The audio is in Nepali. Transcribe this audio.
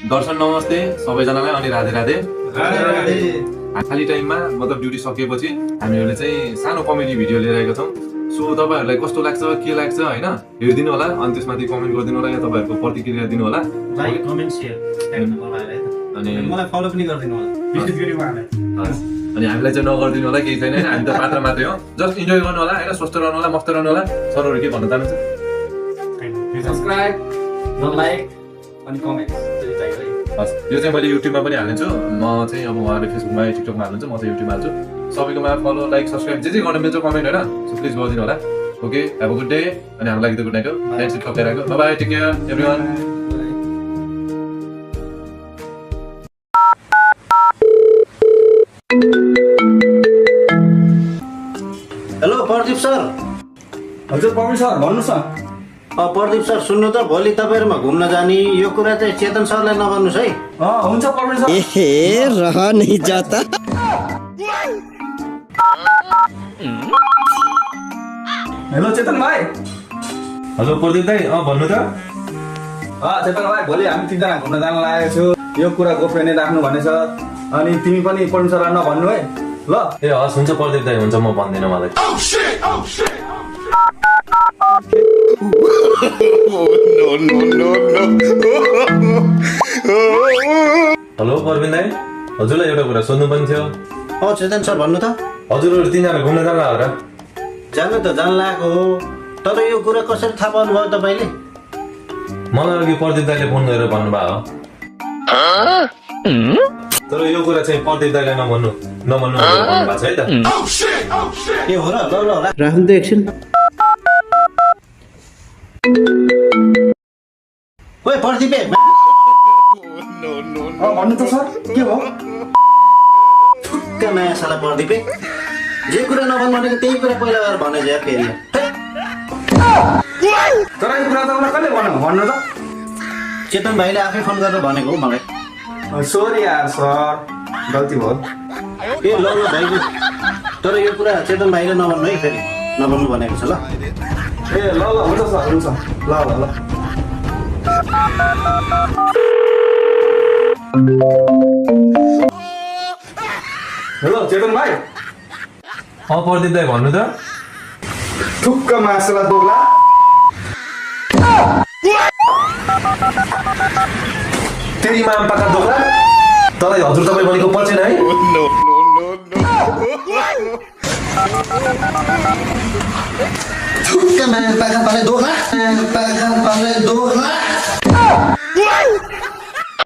दर्शन नमस्ते सबैजनालाई अनि राधे राधे। खाली टाइममा मतलब ड्युटी सकिएपछि हामीहरूले चाहिँ सानो कमेडी भिडियो लिएर आएका छौँ। सो तपाईँहरूलाई कस्तो लाग्छ के लाग्छ होइन हेरिदिनु होला अनि त्यसमाथि कमेन्ट गरिदिनु होला या तपाईँहरूको प्रतिक्रिया दिनु होला। अनि मलाई फलो पनि गरिदिनु होला अनि हामीलाई चाहिँ नगरिदिनु होला केही छैन होइन हामी त पात्र मात्रै हो। जस्ट इन्जोय गर्नु होला होइन स्वस्थ रहनु होला मस्त रहनु होला। सरहरू के भन्न चाहनुहुन्छ? सब्सक्राइब लाइक अनि कमेन्ट हस् यो चाहिँ मैले युट्युबमा पनि हालिदिन्छु। म चाहिँ अब उहाँले फेसबुकमा टिकटकमा हाल्नुहुन्छ म चाहिँ युट्युबमा हाल्छु। सबैकोमा फलो लाइक सब्सक्राइब जे गर्नु मिल्छ कमेन्ट होइन सो प्लिज गरिदिनु होला। Okay have a good day अनि हाम्रो लागि त गुड नाइट हो। फ्रेन्डसिप सकेर bye bye take care everyone. Hello Pradeep sir. हजुर प्रवीण सर भन्नुहोस् न। प्रदीप सर सुन्नु त भोलि तपाईँहरूमा घुम्न जाने यो कुरा चाहिँ चेतन सरलाई नभन्नुहोस् है। हुन्छ प्रवीण सर। एहे रहा नहीं जाता। हेलो चेतन भाइ। हेलो प्रदीप दाइ भन्नु त। चेतन भाइ भोलि हामी तिनजना घुम्न जान लागेको छु। यो कुरा गोप्य नै राख्नु भनेछ अनि तिमी पनि प्रवीण सरलाई नभन्नु है ल। ए हस् हुन्छ प्रदीप दाइ हुन्छ म भन्दिनँ मलाई। हेलो प्रवीण दाइ हजुरलाई एउटा कुरा सोध्नु पनि थियो। चेतन सर भन्नु त। हजुरहरू तिनजना घुम्न जानु होला र? जानु त जान लागेको हो तर यो कुरा कसरी थाहा पाउनुभयो तपाईँले? मलाई अघि प्रदीप दाइले फोन गरेर भन्नुभयो हो। तर यो कुरा चाहिँ प्रदीप दाइलाई नभन्नु भन्नुभएको छ है त। ए हो र ल राख्नु त एकछिन। ओए प्रदीप भन्नु त सर के भयो? ठुक्क नयाँ साला प्रदीप जे कुरा नभन्नु भनेको त्यही कुरा पहिला गएर भने चाहिँ फेरि तर यो कुरा तपाईँलाई कसले भन्नु त? चेतन भाइले आफै फोन गरेर भनेको हो मलाई। सरी यार सर गल्ती भयो। ए ल भाइको तर यो कुरा चेतन भाइले नभन्नु है फेरि नभन्नु भनेको छ ल। ए ल हुन्छ सर हुन्छ ल ल ल। हेलो चेतन भाइ। प्रदीप दाइ भन्नु त। ठुक्क मासुला दोग्ला। तेरी माम्पाका दोग्ला तँलाई हजुर तपाईँ भनेको पचेन है। ठुक्क मासुला दोग्ला